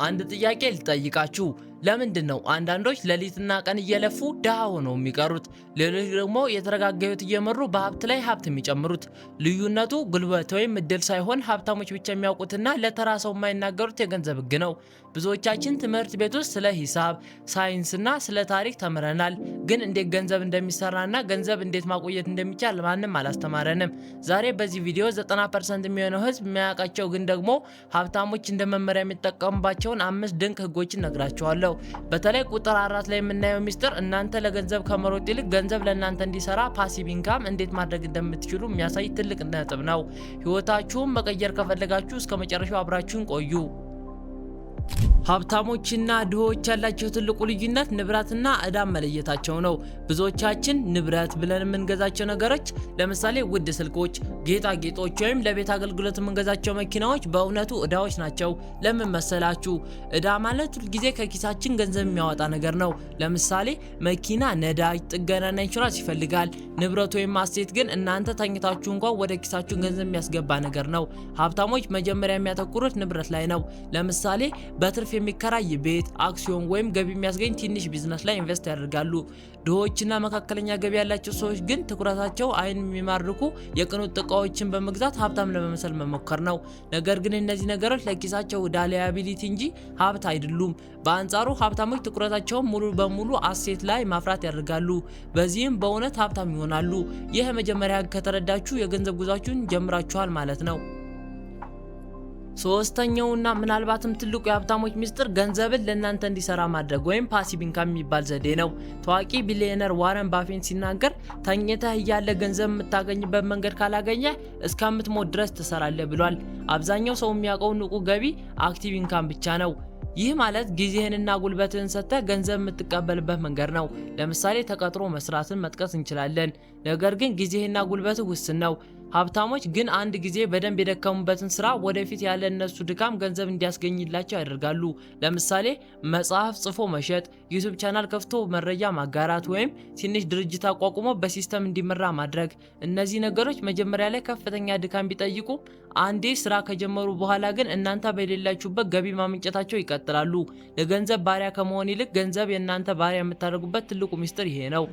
አንድ ጥያቄ ልጠይቃችሁ። ለምንድን ነው አንዳንዶች ሌሊትና ቀን እየለፉ ድሃ ሆነው የሚቀሩት፣ ሌሎች ደግሞ የተረጋጋ ህይወት እየመሩ በሀብት ላይ ሀብት የሚጨምሩት? ልዩነቱ ጉልበት ወይም እድል ሳይሆን ሀብታሞች ብቻ የሚያውቁትና ለተራ ሰው የማይናገሩት የገንዘብ ህግ ነው። ብዙዎቻችን ትምህርት ቤት ውስጥ ስለ ሂሳብ፣ ሳይንስና ስለ ታሪክ ተምረናል። ግን እንዴት ገንዘብ እንደሚሰራና ገንዘብ እንዴት ማቆየት እንደሚቻል ማንም አላስተማረንም። ዛሬ በዚህ ቪዲዮ 90% የሚሆነው ህዝብ የሚያውቃቸው ግን ደግሞ ሀብታሞች እንደ መመሪያ የሚጠቀሙባቸውን አምስት ድንቅ ህጎችን እነግራችኋለሁ። በተለይ ቁጥር 4 ላይ የምናየው ሚስጥር እናንተ ለገንዘብ ከመሮጥ ይልቅ ገንዘብ ለእናንተ እንዲሰራ passive income እንዴት ማድረግ እንደምትችሉ የሚያሳይ ትልቅ ነጥብ ነው። ህይወታችሁን መቀየር ከፈለጋችሁ እስከ መጨረሻው አብራችሁን ቆዩ። ሀብታሞችና ድሆች ያላቸው ትልቁ ልዩነት ንብረትና ዕዳን መለየታቸው ነው። ብዙዎቻችን ንብረት ብለን የምንገዛቸው ነገሮች፣ ለምሳሌ ውድ ስልኮች፣ ጌጣጌጦች ወይም ለቤት አገልግሎት የምንገዛቸው መኪናዎች በእውነቱ ዕዳዎች ናቸው። ለምን መሰላችሁ? ዕዳ ማለት ሁልጊዜ ከኪሳችን ገንዘብ የሚያወጣ ነገር ነው። ለምሳሌ መኪና ነዳጅ፣ ጥገናና ኢንሹራንስ ይፈልጋል። ንብረት ወይም asset ግን እናንተ ተኝታችሁ እንኳን ወደ ኪሳችሁ ገንዘብ የሚያስገባ ነገር ነው። ሀብታሞች መጀመሪያ የሚያተኩሩት ንብረት ላይ ነው። ለምሳሌ በትርፍ የሚከራይ ቤት፣ አክሲዮን ወይም ገቢ የሚያስገኝ ትንሽ ቢዝነስ ላይ invest ያደርጋሉ። ድሆችና መካከለኛ ገቢ ያላቸው ሰዎች ግን ትኩረታቸው አይን የሚማርኩ የቅንጦት እቃዎችን በመግዛት ሀብታም ለመምሰል መሞከር ነው። ነገር ግን እነዚህ ነገሮች ለኪሳቸው ዕዳ፣ liability እንጂ ሀብት አይደሉም። በአንጻሩ ሀብታሞች ትኩረታቸውን ሙሉ በሙሉ asset ላይ ማፍራት ያደርጋሉ። በዚህም በእውነት ሀብታም ይሆናሉ። ይህ የመጀመሪያ ህግ ከተረዳችሁ የገንዘብ ጉዟችሁን ጀምራችኋል ማለት ነው። ሶስተኛውና ምናልባትም ትልቁ የሀብታሞች ሚስጥር ገንዘብን ለእናንተ እንዲሰራ ማድረግ ወይም passive income የሚባል ዘዴ ነው። ታዋቂ ቢሊዮነር ዋረን ባፌት ሲናገር፣ "ተኝተህ እያለ ገንዘብ የምታገኝበት መንገድ ካላገኘህ እስከምትሞት ድረስ ትሰራለህ" ብሏል። አብዛኛው ሰው የሚያውቀው ንቁ ገቢ፣ active income ብቻ ነው። ይህ ማለት ጊዜህንና ጉልበትህን ሰጥተህ ገንዘብ የምትቀበልበት መንገድ ነው። ለምሳሌ ተቀጥሮ መስራትን መጥቀስ እንችላለን። ነገር ግን ጊዜህና ጉልበትህ ውስን ነው። ሀብታሞች ግን አንድ ጊዜ በደንብ የደከሙበትን ስራ ወደፊት ያለ እነሱ ድካም ገንዘብ እንዲያስገኝላቸው ያደርጋሉ። ለምሳሌ መጽሐፍ ጽፎ መሸጥ፣ YouTube channel ከፍቶ መረጃ ማጋራት ወይም ትንሽ ድርጅት አቋቁሞ በ system እንዲመራ ማድረግ። እነዚህ ነገሮች መጀመሪያ ላይ ከፍተኛ ድካም ቢጠይቁም አንዴ ስራ ከጀመሩ በኋላ ግን እናንተ በሌላችሁበት ገቢ ማመንጨታቸው ይቀጥላሉ። ለገንዘብ ባሪያ ከመሆን ይልቅ ገንዘብ የእናንተ ባሪያ የምታደርጉበት ትልቁ ሚስጥር ይሄ ነው።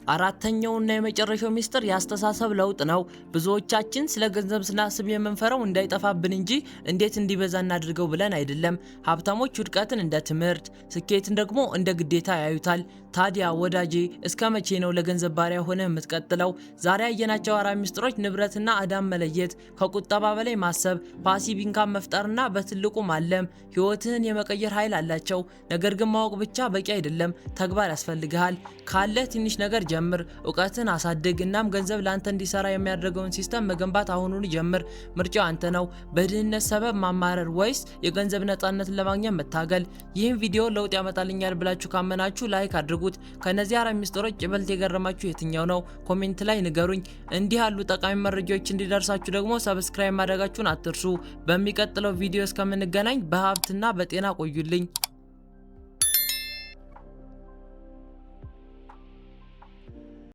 አራተኛውና የመጨረሻው ሚስጥር የአስተሳሰብ ለውጥ ነው። ብዙዎቻችን ስለ ገንዘብ ስናስብ የምንፈራው እንዳይጠፋብን እንጂ እንዴት እንዲበዛ እናድርገው ብለን አይደለም። ሀብታሞች ውድቀትን እንደ ትምህርት፣ ስኬትን ደግሞ እንደ ግዴታ ያዩታል። ታዲያ ወዳጄ፣ እስከ መቼ ነው ለገንዘብ ባሪያ ሆነህ የምትቀጥለው? ዛሬ ያየናቸው አራት ሚስጥሮች፣ ንብረትና ዕዳን መለየት፣ ከቁጠባ በላይ ማሰብ፣ passive income መፍጠርና በትልቁ ማለም፣ ህይወትህን የመቀየር ኃይል አላቸው። ነገር ግን ማወቅ ብቻ በቂ አይደለም፣ ተግባር ያስፈልግሃል። ካለህ ትንሽ ነገር ጀምር፣ እውቀትን አሳድግ፣ እናም ገንዘብ ለአንተ እንዲሰራ የሚያደርገውን system መገንባት አሁኑኑ ጀምር። ምርጫው ያንተ ነው። በድህነት ሰበብ ማማረር ወይስ የገንዘብ ነፃነትን ለማግኘት መታገል? ይህን ቪዲዮ ለውጥ ያመጣልኛል ብላችሁ ካመናችሁ like አድርጉት። ከነዚህ አራት ሚስጥሮች ይበልጥ የገረማችሁ የትኛው ነው? Comment ላይ ንገሩኝ። እንዲህ ያሉ ጠቃሚ መረጃዎች እንዲደርሳችሁ ደግሞ subscribe ማድረጋችሁን አትርሱ። በሚቀጥለው ቪዲዮ እስከምንገናኝ በሀብትና በጤና ቆዩልኝ።